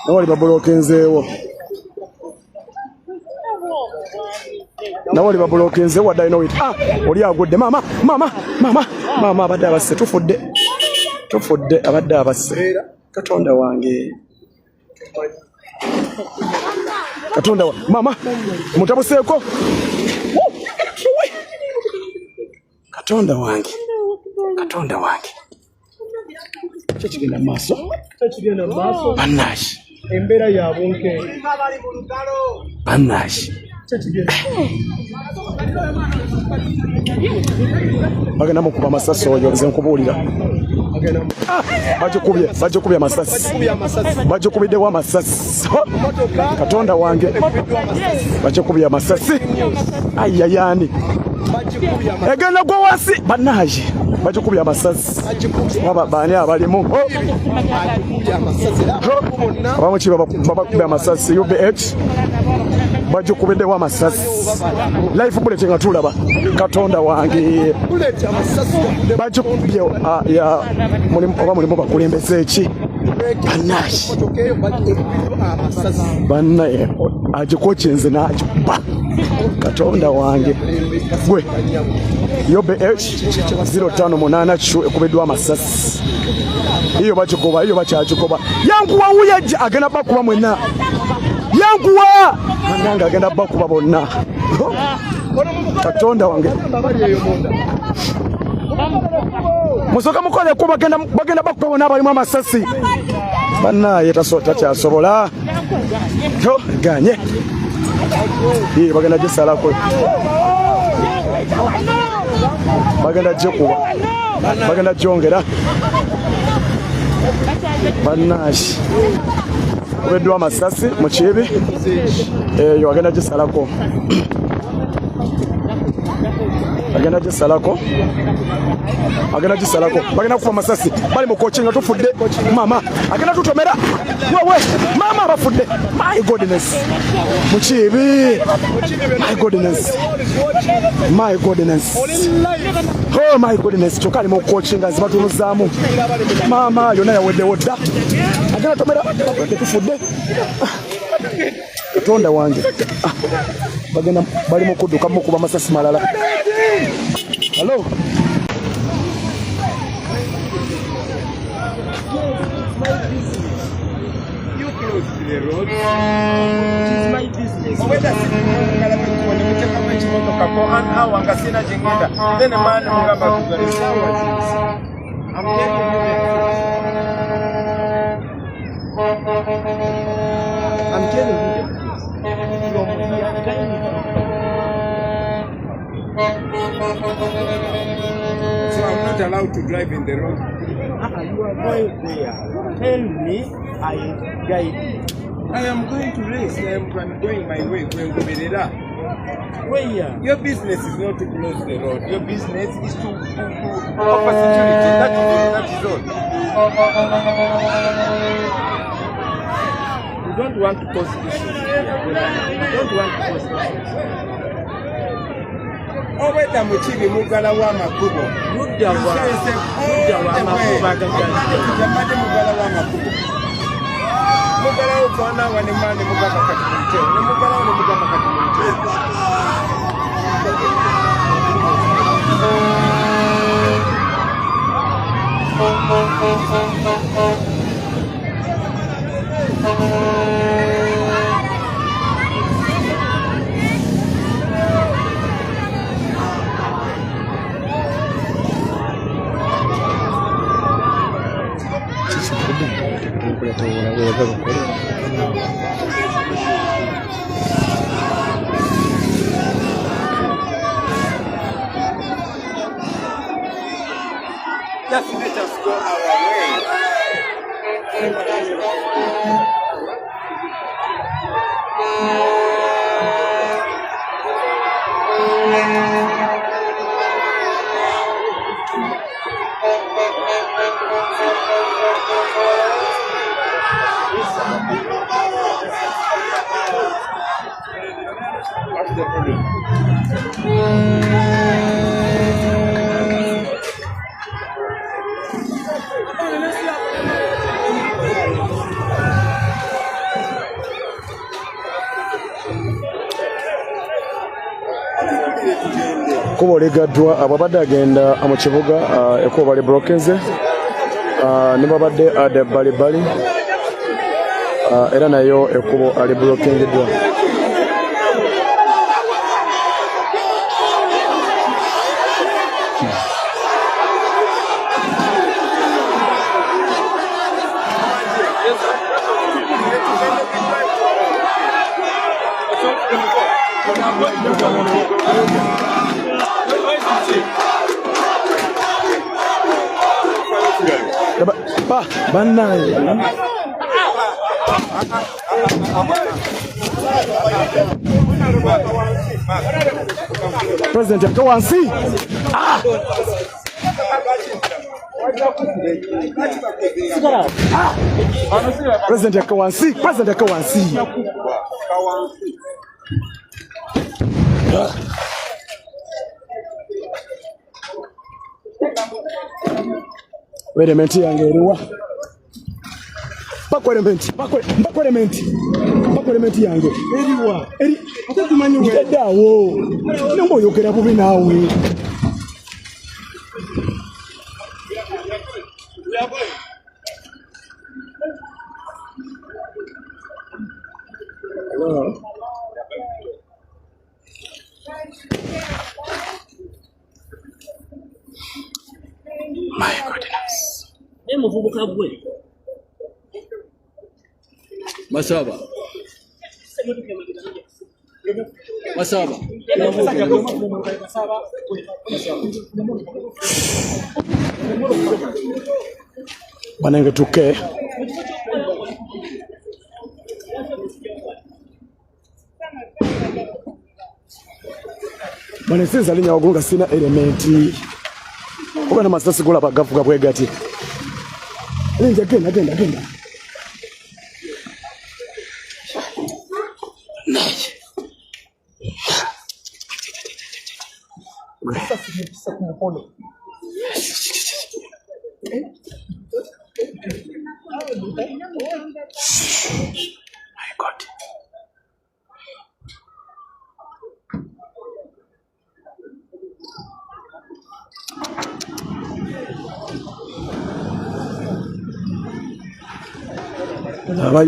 Nawali babulokenzeewo. Nawali babulokenzeewo wadde alina oyita. Ah, oli agudde maama maama maama maama abadde abasse tufudde. Tufudde abadde abasse. Katonda wange. Katonda wa mama mutabuseeko. Katonda wange. Katonda wange. Kyekigenda maaso. Kyekigenda maaso. Bannange. Embeera ya bunkenke. Bannange. Bagenda mukuba amasasi oyo nze nkubuulira. Ah, bagikubye bagikubye amasasi bagikubiddewo amasasi katonda wange bagikubye amasasi ayayani egenda gwa wansi banaye bagikubye amasasi oba baani abalimu oh. Abamu ki babakubye amasasi ubh bagikubiddewo amasasi life bullet nga tulaba katonda wange bagikubye ah, oba mulimu bakulembeze ki banaye banaye agikokinze n'agikuba katonda wange gwe yobe h 058 cu ekubiddwa amasasi iyo bagikuba iyo bakyagikuba yankuwa wuyajja agenda bakuba mwenna yankuwa banange agenda bakuba bonna katonda wange musoka mukoleko bagenda bakuba bonna abalimu amasasi banaye takyasobola ganye Yee, bagenda gisalako bagenda gikuba bagenda gyongera bannansi kubeddwa amasasi mu kibi eyo agenda gisalako agenda gisalako agenda gisalako bagenda kukuba amasasi bali mu kokinga tufudde mama agenda tutomera wewe mama abafudde my goodness mukibi my goodness my goodness oh my goodness kyokka ali mu kokinga zibatunuzaamu maama yonna yaweddewo dda agenda tomera tufudde katonda wange ah, bagenda bali mu kudduka mukuba masasi malala hello. I'm telling you the truth. From here, So I'm not allowed to drive in the road. You are going where? Tell me, I guide you. I am going to race. I am going my way. Kwengoberera. Where? Your business is not to close the road. Your business is to offer security. That is all. That is all. You don't want to cause issues here. You don't want to cause issues. Obwedda mukibi muggalawo amakubo. Ludda wa? Ludda wa amakubo agagalidde? Mbadde muggalawo amakubo. Muggalawo kwanaawa ne mane mugamba kati muyitewo. Ne muggalawo ne mugamba kati muyitewo. Just let us go our way. What's the problem? Kubo ligaddwa ababadde agenda mu kibuga ekkubo bali brokenze ne babadde ada bbalibbali era nayo ekkubo ali brokengiddwa. Bannange president ate wansi ah! Ah! President yaka wansi, president yaka wansi. Elementi yange eriwa? Mpako elementi, mpako elementi, mpako elementi yange eriwa? Eri ate tumanyi we awo. Nomba oyogera bubi naawe. Hello. My goodness. Naye muvubuka gwe. Masaba. Masaba. Banange tuke. Bano sinza linya waggulu nga sirina elementi oba namasasi golaba gavuga bwe gati. Linja genda genda genda. My God.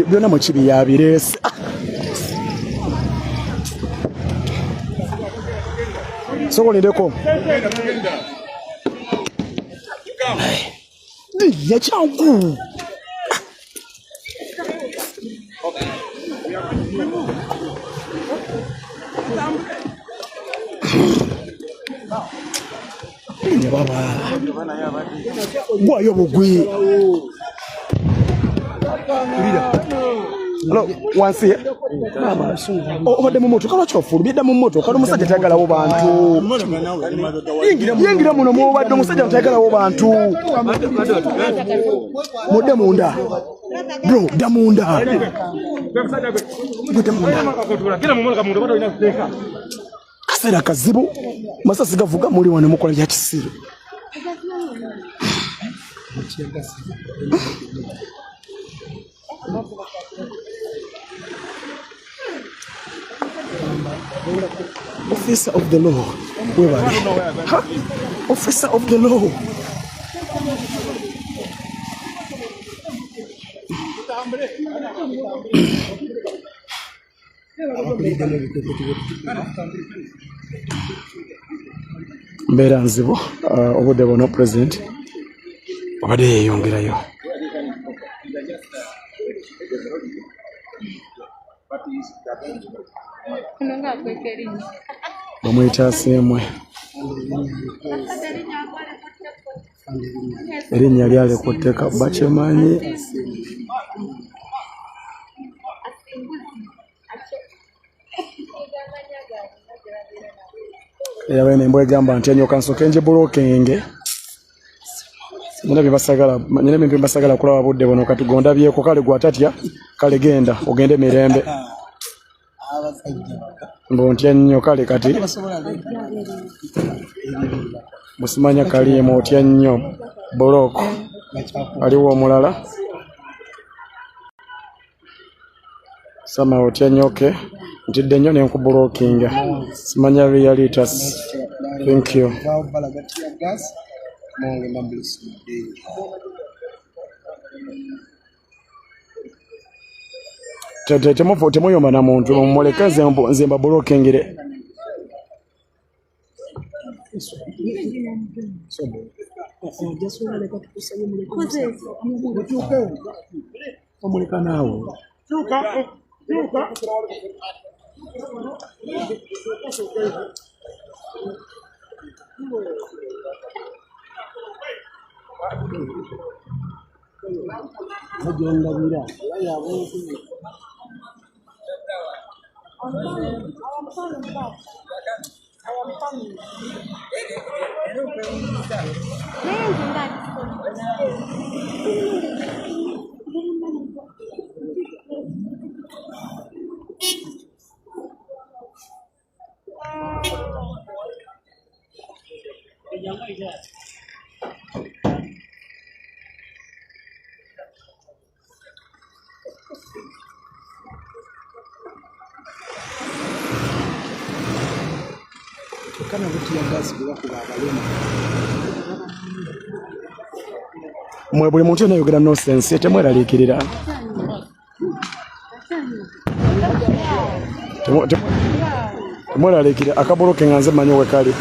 Byonna mukibi yabireese. Soko lindeko. Linnya kyangu. Linnya baba. Gwayo bugwi. Hello, wansi. Obadde mu motoka lwaki ofulumye dda mu motoka n'omusajja tayagalawo bantu. Yingira muno mwobadde omusajja tayagalawo bantu. Mudde munda. Bro, dda munda. Mudde munda. Kaseera kazibu masasi gavuga muli wano mukola bya kisiru. Officer of the law, webale. Ha? Officer of the law. Mbeera nzibu obudde buno president obadde yeeyongerayo. Bamuyita Asiimwe, erinnya lyali ku tteka bakimanyi. Era bene embwa egamba nti enyoka nsooke ngibulokinge. Nina byebasagala, nina ebintu byebasagala kulaba budde buno kati gondabyeko kale gwatatya kale genda ogende mirembe. Mbu ntya nnyo kale kati musimanya kaliimu otya nnyo bulooko aliwo omulala sama otya nnyo ke ntidde nnyo ne nkubulokinga simanya realitas. Thank you. Balaga tear gas monge mablis Temuyomba na muntu, mumuleke nze mbabulokengere. Omuleka naawe. Gyondabira kyokka nabo tiyagaasi gwe bakuba abalema. Mwe buli muntu yenna ayogera nonsense, temweraliikirira. Temweraliikirira, akabuloke nga nze mmanyi we kali.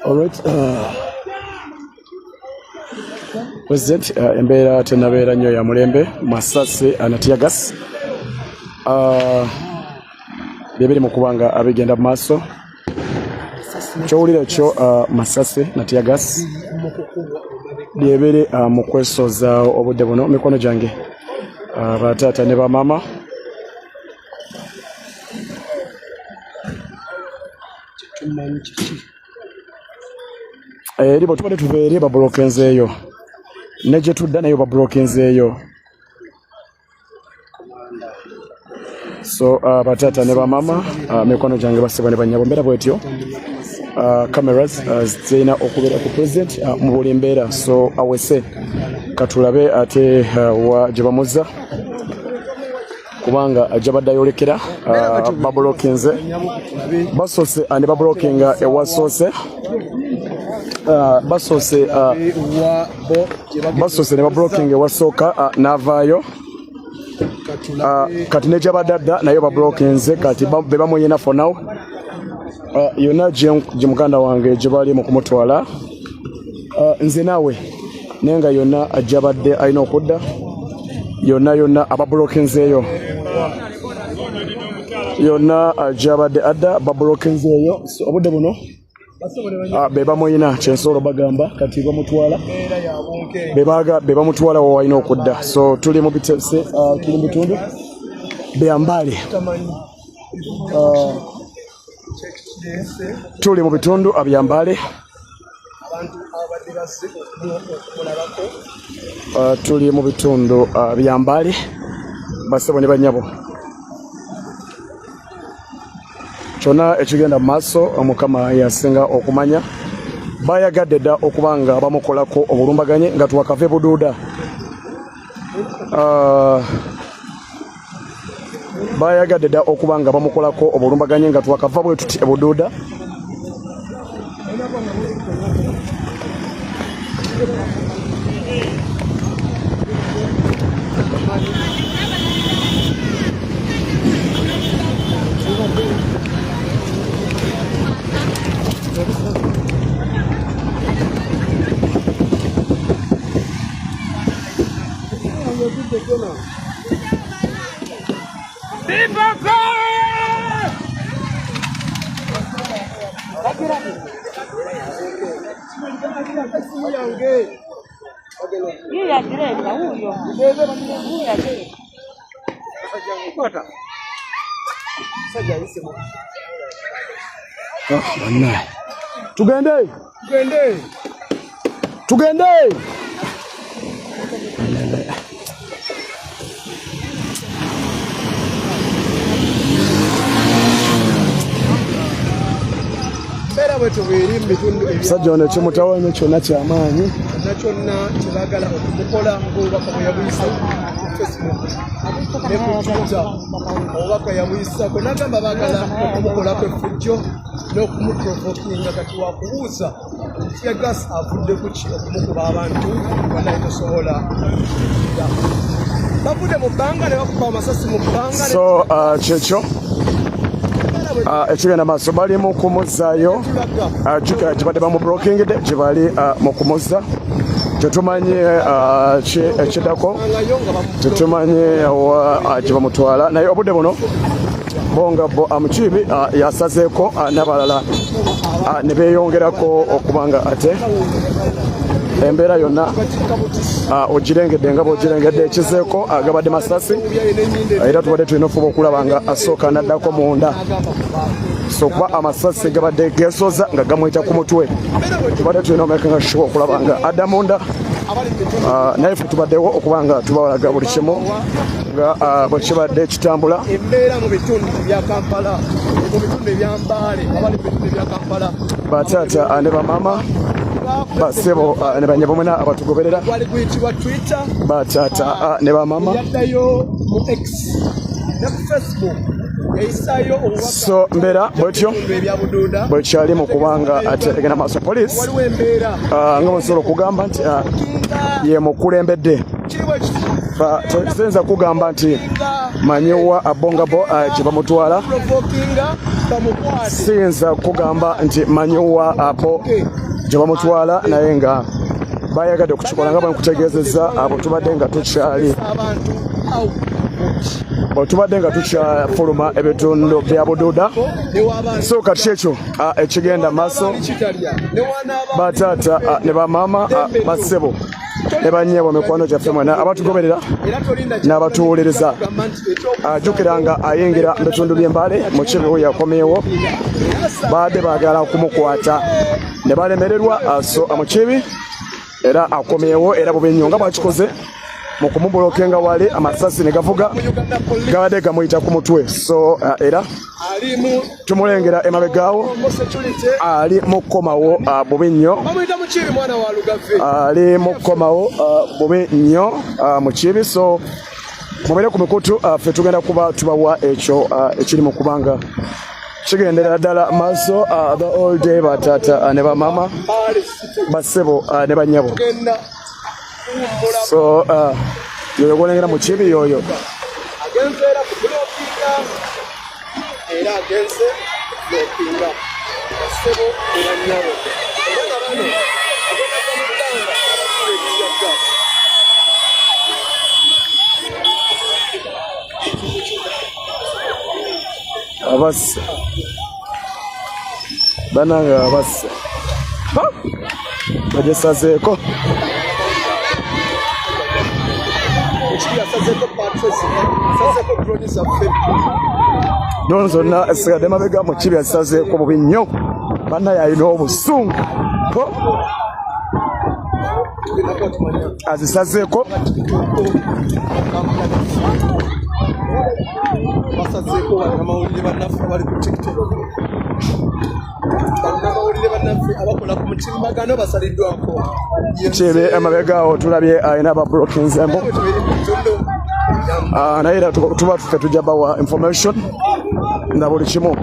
Alright, President, embeera tenabeera nnyo ya mulembe. Masasi na tear gas byebiri mu kuba nga abigenda mu maaso. Kyowulira ekyo, masasi na tear gas byebiri mu kwesoza obudde buno. Mikono gyange, bataata ne bamaama, Tumanyi kiki? Eri bwe tubadde tuva eri babulokenzeeyo, ne gye tudda nayo babulokenzeeyo. So bataata ne bamaama, mikwano gyange, basebo ne bannyabo, mbeera bwetyo. Cameras zirina okubeera ku president mu buli mbeera. So awese katulabe ate wa gye bamuzza, kubanga gyabadde ayolekera babulokinze. Basoose ne babulokinga ewasoose, basoose wa bo gye bagenda. Basoose ne babulokinga ewasooka, n'avaayo. Kati ne gyabadde adda nayo babulokinze. Kati be bamuyina for now. Yonna gye muganda wange gye bali mu kumutwala, nze naawe, naye nga yonna gyabadde alina okudda, yonna yonna ababulokinzeeyo. Yonna gyabadde adda babulokinzeeyo. So obudde buno be bamuyina, kyensobola bagamba. Kati bamutwala, Mbeera ya bunkenke. Bebaga be bamutwala wo walina okudda. So tuli mu bitese, tuli mu bitundu byambale, Tamanyi kyekireese. Tuli mu bitundu abyambale. Abantu abadde bazze okumulabako. Tuli mu bitundu byambale, basebo ne banyabo. Kyonna ekigenda mu maaso, Mukama yasinga okumanya. Bayagadde dda okuba nga bamukolako obulumbaganye nga twakava ebuduuda. Bayagadde dda okuba nga bamukolako obulumbaganye nga twakava bwe tuti ebuduuda. Yuyo agireta wuuyo. Wuuyo agireta. Ah, bannaye, tugende. Tugende. Tugende. Mbeera bwe tubeeri mu bitundu ebya Musajja ono ekimutawaanya kyonna kyamaanyi. Kyonna kyonna kyebagala okumukola ng'obubaka bwe yabuyise. ku Facebook ne ku Twitter, obubaka yabuyisako n'agamba baagala okumukolako effujjo n'okumuprovokinga. Kati wakubuuza tear gas avudde ku ki okumukuba abantu? Banaye tosobola kugira. Bavudde mu bbanga ne bakuba amasasi mu bbanga. So kyekyo ekigenda maaso, bali mu kumuzaayo. Jjukira gye badde bamublokingidde, gye bali mu kumuzza. Tetumanyi ki ekiddako, tetumanyi wa gye bamutwala, naye obudde buno bo nga bo Mukiibi yasazeeko n'abalala ne beeyongerako okuba nga ate embeera yonna ogirengedde nga bw'ogirengedde. Ekizeeko gabadde masasi, era tubadde tulina ofuba okulaba nga asooka n'addako munda. So kuba amasasi gabadde geesoza nga gamuyita ku mutwe, tubadde tulina omakinga sure okulaba nga adda munda. Naye ffe tubaddewo okuba nga tubalaga buli kimu nga bwe kibadde kitambula. Embeera mu bitundu ebya Kampala, mu bitundu ebya Mbaale, abali mu bitundu ebya Kampala. Bataata ne bamaama, basebo ne banyabo, mwena abatugoberera. Gwali guyitibwa Twitter. Bataata ne bamaama. Yaddayo mu X ne ku Facebook, yayisaayo obubaka. So mbeera bwetyo Ebitundu ebya Buduuda bwekyali mu kubanga ate egenda maaso. Poliisi waliwo embeera nga bwensobola okugamba nti ye mukulembedde. Kiri bwe kiti. Siyinza kugamba nti manyiwa abongabo gye bamutwala. Provokinga bamukwate. Siyinza kugamba nti manyiwa abo gye bamutwala, naye nga bayagadde okukikola nga bwenkutegeezezza abo tubadde nga tukyali abantu out. Bwe tubadde nga tukyafuluma ebitundu bya Bududa. Newaba So kati ekyo ekigenda maaso, kitalya newanaaba. bataata ne bamaama, bassebo ne bannyabo, mikwano gyaffe mwena abatugoberera Era tolinda n'abatuwuliriza. kugamba nti ekyo Jjukira nga ayingira mu bitundu by'Embaale, Mukibi yakomyewo. Baadde baagala kumukwata ne balemererwa. So Mukibi era akomyewo, era bubi nnyo nga bwakikoze mu kumubulokenga wali, amasasi ne gavuga, Uganda Police gabadde gamuyita ku mutwe. So era ali mu tumulengera emabegaawo mu security. Ali mu kukomawo bubi nnyo. Bamuyita Mukiibi mwana wa Lugave. Ali mu kukomawo bubi nnyo, Mukiibi. So mubeere ku mikutu, ffe tugenda kuba tubawa ekyo ekiri mu kubanga kigendera ddala maaso the all day. Bataata ne bamaama, Mbale City bassebo ne bannyabo. Tugenda kuwummula. So yoyo gwolengera Mukiibi yoyo. Agenze era kubulokinga, era agenze kubulokinga, bassebo ne bannyabo, era nga bano agenda kuva mu bbanga abakuba tear gas. Abasse banange, abasse bagisazeeko. Ekiri asazeeko patrol, asazeeko drone zaffe. Drone zonna esigadde mabega. Mukibi azisazeeko bubi nnyo. Bannaye alina obusungu. Ho! Tugenda kuba tumanya. Azisazeeko. Basazeeko bannamawulire bannaffe abali ku TikTok. Bannamawulire bannaffe abakola ku mutimbagano basaliddwako. Kibi emabega awo tulabye alina ababrokinzembo. Tubiri mu bitundu. Naye era tuba ffe tujja bawa information na buli kimu.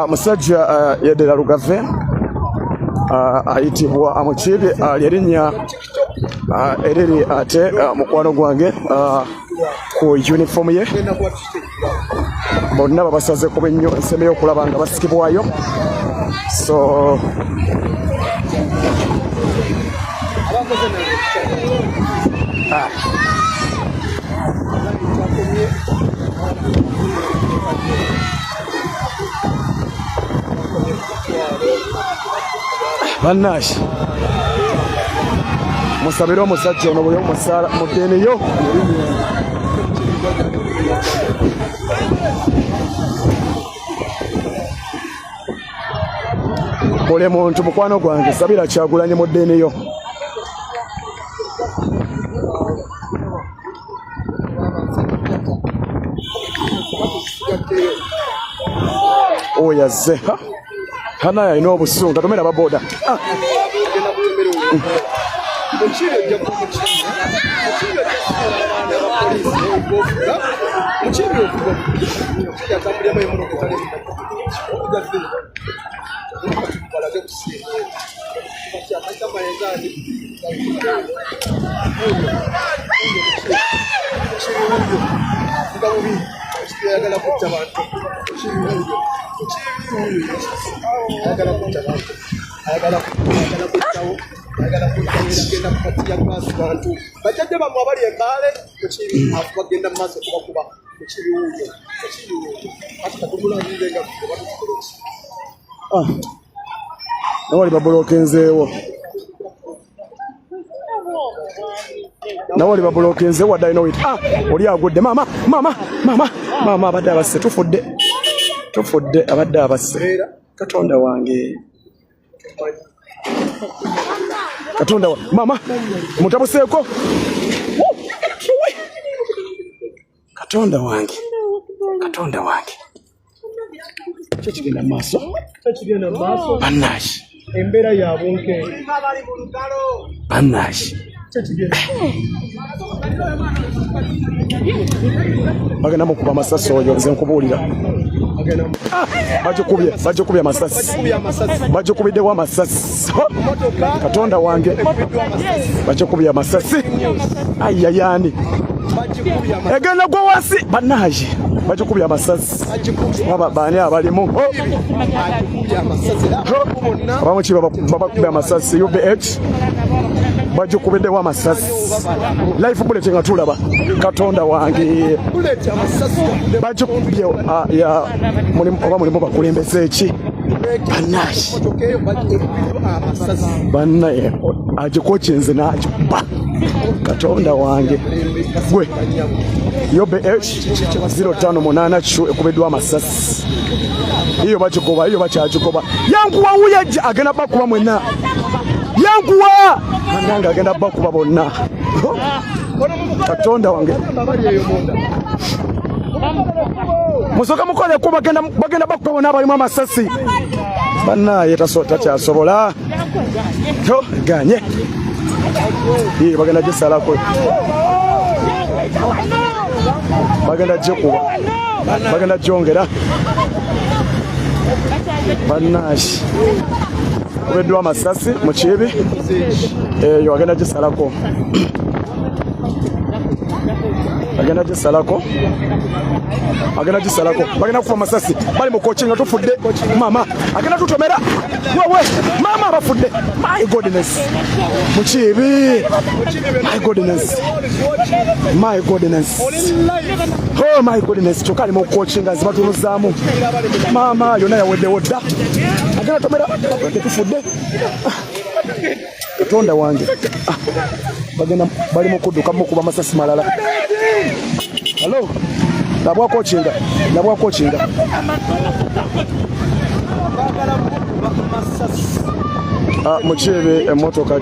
Musajja yeddera Lugave, ayitibwa Mukiibi, lyerinnya eriri ate mukwano gwange ku uniform ye. Tugenda kuba tukitegera. Bonna babasazeko ennyo ensembeyo okulaba nga basikibwayo. So Abakoze naye kyakomye. Bannange, musabire omusajja ono buli omusaala mu ddiini yo. Buli muntu, mukwano gwange, sabira Kyagulanyi mu ddiini yo. Oyo azze. Ha? Hanaye alina obusungu, tatomera ababoda. Ah. Mukiibi ojja kuba mukiibi. Mukiibi ojja okuvuga omukiibi atambuliramu emotoka etali balage kusiima ayagala kutta bantu ayagala kutta bantu ayagala kuttawo ayagala kugenda kupatia gaasi bantu bajjajja bammwe abali embaale mukibi bagenda mu maaso kubakuba mukibi wuuyo mukibi wuuyo ati katumulabire nga batukola ki. Ah. Nawali babulokenzeewo, nawali babulokenzeewo wadde alina wit. Ah, oli agudde. Maama, maama, maama, maama, abadde abasse. Tufudde, tufudde, abadde abasse. Katonda wange, katonda wa maama mutabuseeko. Katonda wange, katonda wange, kyekigenda maaso. Tekigenda maaso. Bannange. Embeera ya bunkenke. Bannange. Tekigenda. Bagenda mukuba amasasi oyo, nze nkubuulira. Ah, bagikubye, bagikubye amasasi, bagikubiddewo amasasi. Katonda wange, bagikubye amasasi. Ayayani, egenda gwa wansi. Bannange, bagikubye amasasi. Aba baani abalimu? Oh! Abamu ki babakubye amasasi? UBH bagikubiddewo amasasi. Live bullet nga tulaba. Katonda wange, bagikubye. Ah, ya oba mulimu bakulembeze ki? Bannange, bannaye, agikokinze n'agikuba. Katonda wange gwe. UBH 058 Q ekubiddwa amasasi. Iyo bagikuba, iyo bakyagikuba. Yanguwa, wuyajja, agenda bakuba mwenna. Yanguwa bannange, agenda bakuba bonna. Katonda wange, musooka mukoleko. Bagenda, bagenda bakuba bonna abalimu amasasi. Bannaye, takyasobola. To ganye. Iye bagenda gisalako, bagenda gikuba, bagenda gyongera. Bannange, kubeddwa amasasi mu kibi eyo. Agenda gisalako, agenda gisalako, agenda gisalako. Bagenda kufa amasasi. Bali mu koki nga tufudde. Mama, agenda tutomera. Wewe mama, abafudde. My goodness, mukibi. My goodness, my goodness, oh my goodness. Kyokka ali mu koki nga zibatunuzaamu. Maama, yonna yaweddewo dda. Agenda tomera. Tufudde. Katonda wange. Ah, bagenda, bali mu kudduka, mukuba amasasi malala. Hello, nabwako kinga, nabwako kinga. Ah, mukibe emmotoka.